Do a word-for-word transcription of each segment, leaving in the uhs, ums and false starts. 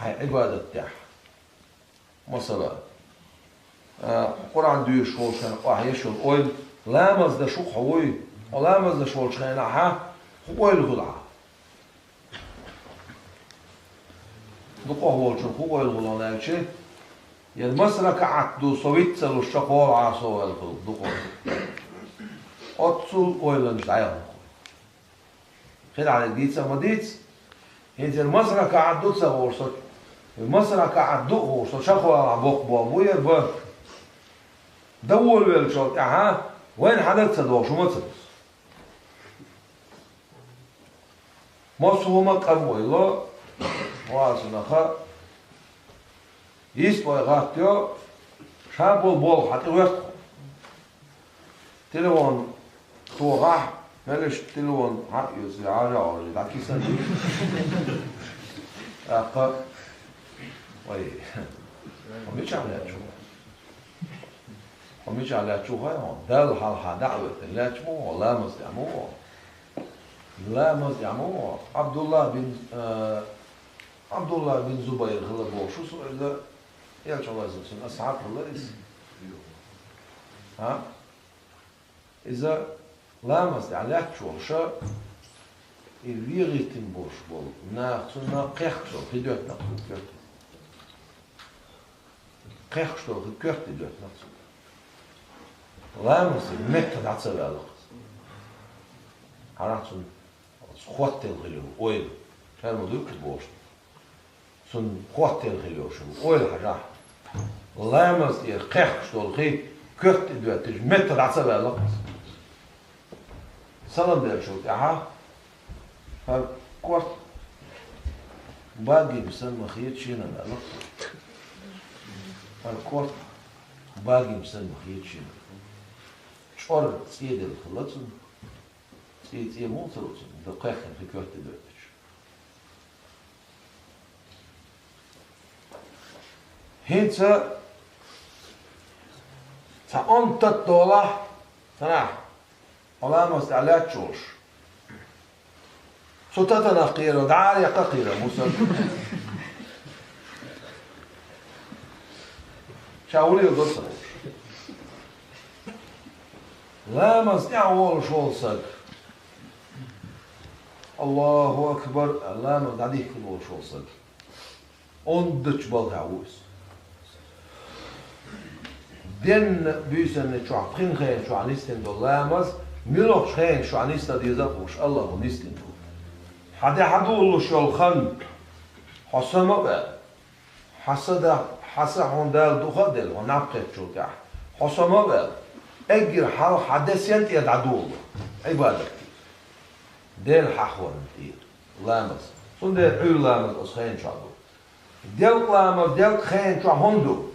хьайн Ӏибадат тӀехь. Масала, а, Къуръан дуьйцуш волчу хенахь охьа еш йолу ойла, ламаз даш ву-кх хьо вуй, хьо ламаз даш волчу хенахь хӀун ойла хуьлу хьан? Дукхах волчун хӀун ойла хуьлу аьлча, яра маса ракаӀат ду со виц ца луш чекхвалахьа со ойла хуьлу дукхах. Оццул ойланаш дӀаяхна. Хи дӀа дийца а ма дийца. ХӀинца яра маса ракаӀат ду ца хууш со, маса ракаӀат ду а хууш со чекхвалахь боккха болх бу яра бан. Дан волавеллачул тӀаьхьа вайна хьан дага ца догӀуш хӀума ца дузу. Массо а хӀума къам вай ло, вацунаха, йист вай гӀаттайо, ша болу болх хьан тӀе вехна. Телефон тохахь, меллаша телефон хьан а оьцу, хьажа а гӀожий, дӀакисан. ТӀаккха, вай, хьо мичахь лаьтташ ву? Хьо мичахь лаьтташ ву хаьий хьуна? Далла хьалха дӀа а веттина лаьтташ ма ву хьо, ламаз тӀехь ма ву хьо. Ламаз тӀехь ма ву хьо. Ӏабдулла бин, э, Ӏабдулла бин Зубайр хилла бохуш ву со иза, элча Аллахьан салам, асхьаб хилла иза. ХӀа? Иза ламаз тӀехь лаьтташ волуша, и вегӀийтина болуш болу нах цунна кхехкаш долу хи доьттина цунна коьрте. Кхехкаш долу хи коьрте доьттина цунна. Ламаз метта дӀа ца ваьлла-кх иза. Хьанах цунна хоттаелла хилла йолу ойла. Шаьрма дуьйцуш бохуш. Цунна хоттаелла хилла йолуш йолу ойла хьажахь. Ламаз тӀера кхехкаш долу хи коьрте доьттича метта дӀа ца ваьлла-кх иза. Салам деллачул тӀаьхьа хӀара корта багийна санна ма хета шена аьлла. ХӀара корта багийна санна ма хета шена. ЧӀор цӀе делла хилла цунна. ЦӀе, цӀе муха ца ло цунна, дан кхехкина хи коьрте доьттича. ХӀинца цхьа онда тата долахь, цхьанхьа, хьо ламаз тӀехь лаьтташ волуш. Цу татанах кхера, дӀа а яккха кхера, мусар. Ша вуьлийла до ца хууш. Ламаз тӀехь волуш волу саг. Аллаху акбар, ламаз дӀадихкина волуш волу саг. Ондачу балхахь ву иза. Денна буьйсанна чохь пхи хенан чохь нисдина долу ламаз, муьлхачу хенан чохь нисдан деза а хууш, Аллахо нисдина ду. Хьан де хьан долуш йолу хан, хьо сама а ваьлла. Хьан са да-, хьан са хьуна Дала духа а делла, хьо наб кхеттачул тӀаьхьа. Хьо сама а ваьлла. Эггара хьалха хьан де сен тӀера дӀадолало, Ӏибадат дийр. Дела хьахорна тӀера. Ламаз. Цундела Ӏуьйра ламаз оцу хенан чохь ду. Делкъа ламаз делкъа хенан чохь хӀунда ду?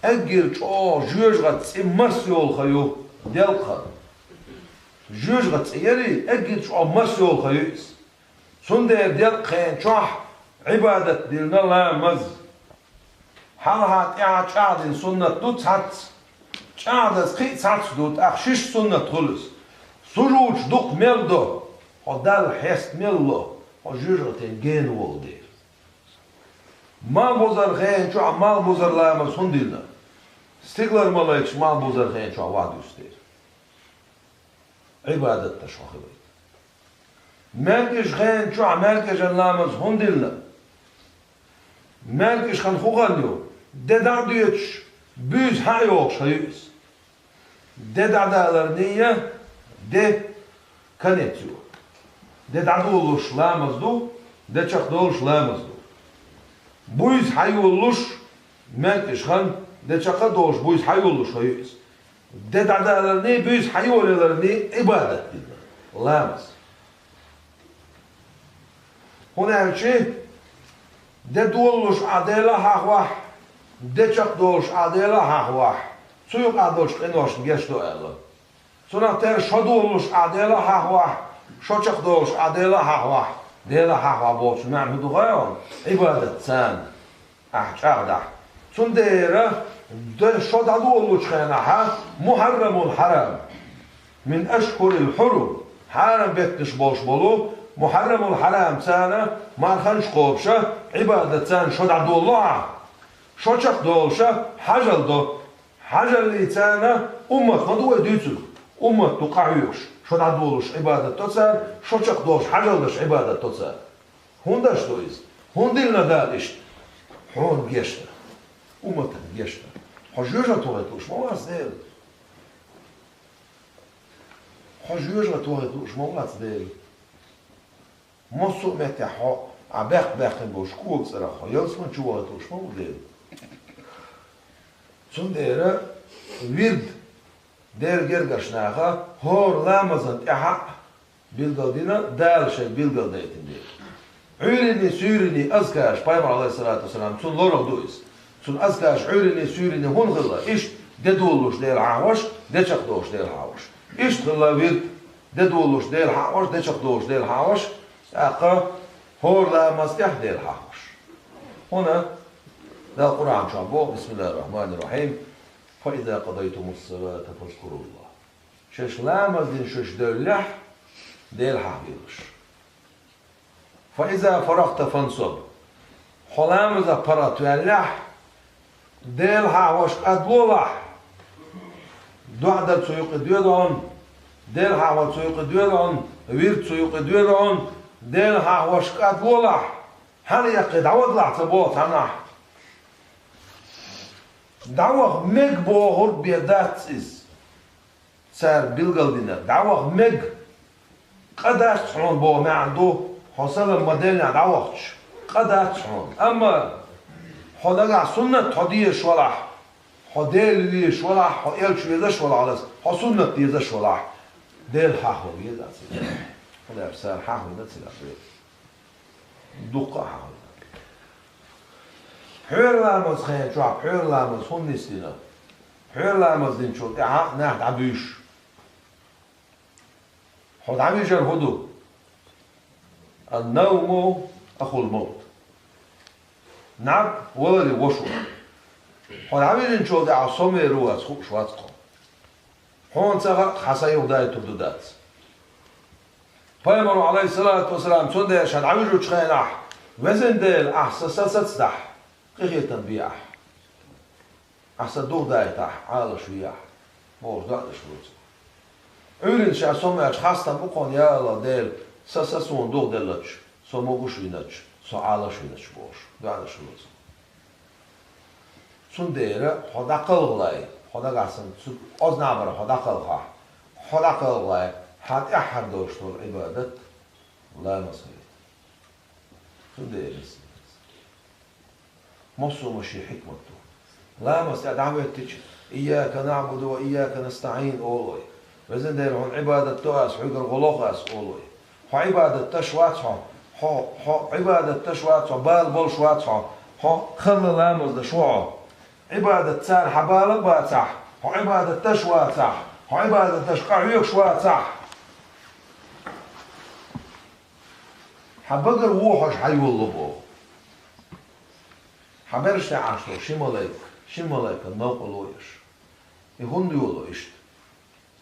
Эггара чӀогӀа жоьжахати цӀе мас йолу хан ю делкъа хан. Жоьжахати цӀе яри, эггара чӀогӀа мас йолу хан ю иза. Цундела делкъа хенан чохь Ӏибадат диллина ламаз. Хьалха тӀаьхьа чӀагӀдина суннат ду цхьацца. ЧӀагӀдаза кхин а цхьацца ду, тӀаккха шиша суннат хуьлу иза. Сужуд дукха мел до, хьо Далла хьеста мел ло, хьо жоьжахатин гена волу дела. Малхбузар хенан чохь малхбузар ламаз хӀунда диллина? Стигалара малайкаш малхбузар хенан чохь вахьа дуьсу дела. Ӏибадат деш хьо хилийта. МаьркӀажа хенан чохь маьркӀажан ламаз хӀунда диллина? МаьркӀажа хан хӀун хан ю? Де дӀа а доьцуш, буьйса хьа а йохуш хан ю иза. Де дӀадаларний я, де конец ю. Де дӀадолалуш ламаз ду, де чекхдолуш ламаз ду. Буьйса хьайолалуш, маьркӀажа хан, де чекх а долуш, буьйса хьайолалуш хан ю иза. Де дӀадаларний, буьйса хьайолаяларний Ӏибадат дина, ламаз. ХӀунда аьлча де долалуш ахь Дела хьахавахь, де чекхдолуш ахь Дела хьахавахь, цу юкъахь долчу къиношна гечдо аьлла. Цунах тера шо долалуш ахь Дела хьахавахь, шо чекхдолуш ахь Дела хьахавахь, Дела хьахавахь бохучун маьӀна хӀун ду хаьий хьуна? Ӏибадат царна ахь чӀагӀдахь. Цундела де шо дӀадолалучу хенахь, мухьаррамун хьарам, мин ашхурил хьурум, хьарам беттанаш болуш болу Мухьаррамул хьарам царна марханаш кхобуша, Ӏибадат царна шо дӀадоллу ахьа, шо чекхдолуша хьажал до. Хьажаллий царна уммат ма ду вай дуьйцург, уммат ду къахьоьгуш, шо дӀадолуш Ӏибадат до цара, шо чекхдолуш хьажал даш Ӏибадат до цара. ХӀунда аша ду иза? ХӀунда диллина Дала иштта? Хьуна гешна, умматана гешна. Хьо жоьжахати вахийта лууш ма вац Дела. Хьо жоьжахати вахийта лууш ма вац Дела. Массо а меттехь хьо, ахь баьккхина болчу кога цӀарах хьо ялсамани чу вахийта лууш ма ву Дела. Цундела вирд Делан гергарчу наха хӀора ламазна тӀаьхьа а билгал дина, Дала шайга билгал дайтина дела. Ӏуьйранний, суьйранний азкараш, пайхамар, алейхиссалату вассалам, цунна лорах ду иза. Цунна азкараш Ӏуьйранний, суьйранний хӀунда хилла? Иштта де долуш Дела хьахош, де чекхдолуш Дела хьахош. Иштта хилла вирд, де долуш Дела хьахош, де чекхдолуш Дела хьахош, тӀаккха хӀора ламаз тӀехь Дела хьахош. ХӀунда Дала Къуръан чохь боху: «Бисмиллахир-рахманир-рахим. Фа иза къадайтумус салата фазкуруллах». Шаьш ламаз дина шаьш девллехь, Дела хьахош. «Фа иза фарагта фансаб». Хьо ламазах паргӀат ваьллехь, Дела хьахош кӀадлолахь. ДоӀа дар цу юкъа доьду хьуна, Дела хьахор цу юкъа доьду хьуна, вирд цу юкъа доьду хьуна, Дела хьахош кӀадлолахь. Хьан яккхий дӀавадалахь ца боху цхьаннахь. ДӀаваха мега бохург бен дац иза. Цара билгал динарг дӀаваха мега, къа дац хьуна боху маьӀна ду, хьо салам ма-деллинехь дӀавахча, къа дац хьуна. Амма хьо нагахь суннат хьо дезаш валахь, хьо Дела везаш валахь, хьо элча везаш валахь, хьо суннат дезаш валахь, Дела хьахо веза аса. Хьо лаьа цара хьахийна ца лаьа. Дуккха а хьахийна. Пхьуьйра ламаз хенчохь пхьуьйра ламаз хӀунда нисдина? Пхьуьйра ламаз динчул тӀаьхьа нах дӀабуьйш. Хьо дӀавижар хӀун ду? Ан-навму ахул мавт. НӀаб валаре вош ву. Хьо дӀавижинчул тӀаьхьа сомавер ву вац хууш вац тхо. Хьуна ца хаьа, хьан са юхадайтур ду дац. Пайхамаро, алейхиссалату вассалам, цундела ша дӀавижучу хенахь: «Везан Дела, ахь сан са сацадахь, къинхетам бе ахь. Ахь сан дугӀу дайтахь, Ӏалаш ве ахь», — бохуш доӀа деш ву цо. Ӏуьйранна ша сомаваьлча хастам бу кхунна: «Я АллахӀ Дела, сан са суна дугӀу деллача, со могуш винача, со Ӏалаш винача», — бохуш доӀа деш ву цо. Цундела хьо дӀакхалхале, хьо дагахь санна цу ознабара хьо дӀакхалхахь, хьо дӀакхалхале, хьан тӀаьххьара долуш долу Ӏибадат ламаз хилийта. Цундела иза массо а шен хьикмат ду. Ламаз тӀе дӀахӀоьттича, «Ийяка наӀбуду ва ийяка настаӀин», олу вай. Везан Дела, хьуна Ӏибадат до ас, хьоьгара гӀо лоху ас, олу вай. Хьо Ӏибадат деш вац хьо, хьо, хьо Ӏибадат деш вац хьо, бала болуш вац хьо, хьо халла ламаз деш ву хьо. Ӏибадат цара хьан бала а бацахь, хьо Ӏибадат деш вацахь, хьо Ӏибадат деш къахьоьгуш вацахь, хьан багара вохьуш хьан йолало боху. Хьан бераш тӀехь Ӏаш долу ши малайка, ши малайкан новкъа ло еш. И хӀунда йоло иштта?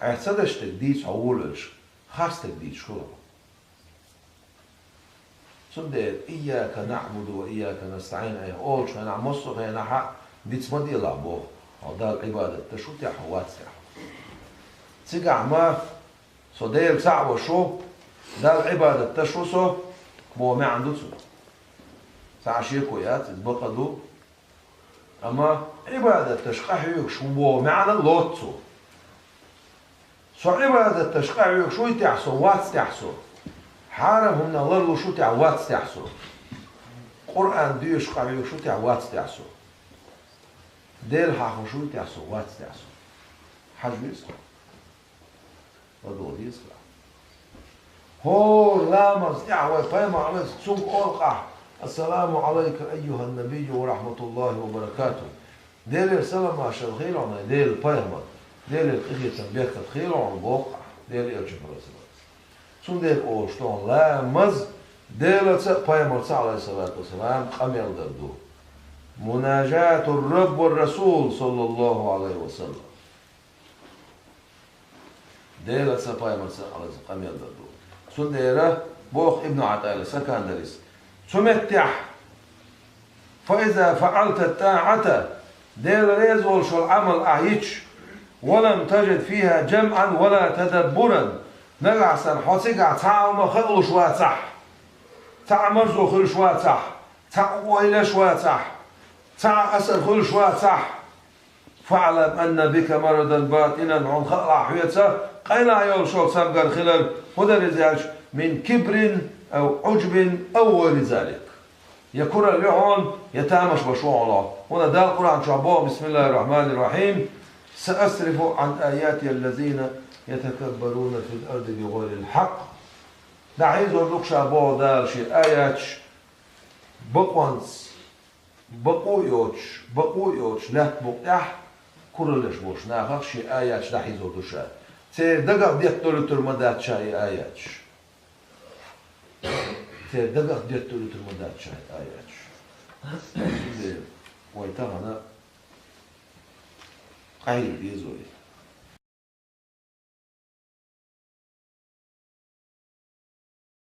Айхьа ца деш стаг дийца хьо волавелча, харц стаг дийцаш хуьлу хьо. Цундела «Ийяка наӀбуду ва ийяка настаӀин» айхьа олучу хенахь, массо а хенахь диц ма делахь боху, хьо Далла Ӏибадат деш ву тӀехь, хьо вац тӀехь. Цигахь ма со Дела цхьаъ веш ву, Далла Ӏибадат деш ву со боху маьӀна ду цуьнан. Цхьа а шеко яц, иза бакъ а ду. Амма Ӏибадат деш къахьоьгуш ву боху маьӀна лоцу цо. Со Ӏибадат деш къахьоьгуш вуй тӀехь со, вац тӀехь со. Хьарам хӀуманах ларлуш ву тӀехь, вац тӀехь со. Къуръан доьшуш къахьоьгуш ву тӀехь, вац тӀехь со. Дела хьахош вуй тӀехь со, вац тӀехь со. Хьажа веза хьо. ЛадогӀа деза хьо. ХӀора ламаз тӀехь вай пайхамар Ӏалайхи цунга олу къахь: «Ассаламу Ӏалайка айюхьан-набийю ва рахьматуллахӀи ва баракатухӀ». Делера салам-маршалла хуьлда хьуна, Делан пайхамар, Делера къинхетам, беркат хуьлда хьуна боху ахь, Делан элчано, Ӏалайхиссалату вассалам. Цундела олуш ду хьуна, ламаз Делаца а, пайхамарца а, Ӏалайхиссалату вассалам, къамел дар ду. Мунажатур-Рабби ва Расул, саллаллахӀу Ӏалайхи ва саллам. Делаца а, пайхамарца а, Ӏалайхиссалам, къамел дар ду. Цундела боху Ибн Ӏатаилла, Сакандалис. Цу меттехь, فإذا فعلت الطاعة, Дела реза волуш волу Ӏамал ахь йича, ولم تجد فيها جمعا ولا تدبرا, нагахь санна хьо цигахь цхьа а хӀума хаа луш вацахь, цхьа а марзо хуьлуш вацахь, цхьа а ойлаш вацахь, цхьа а асар хуьлуш вацахь, فاعلم أن بك مرضا باطنا, хьуна хаалахь хьоьца къайлаха йолуш йолу цамгар хилар, хӀун дара иза аьлча, من كبر أو عجب أو غير ذلك. Я куралла ю хьуна, я тамаш беш ву хьуна. ХӀунда Дала Къуръан чохь боху: بسم الله الرحمن الرحيم. سأصرف عن آياتي الذين يتكبرون في الأرض بغير الحق. ДӀахьийзор ду-кх ша, боху Дала, шен аяташ бакъонца, бакъо а йоцуш, бакъо а йоцуш, лаьтта букъ тӀехь кураллаш болуш нахах шен аяташ дӀахьийзор ду ша. Церан дагах детталуьйтур ма дац ша и аяташ. Церан дагах детталуьйтур ма дац ша и аяташ. Цундела вай тахана къахьега деза вай.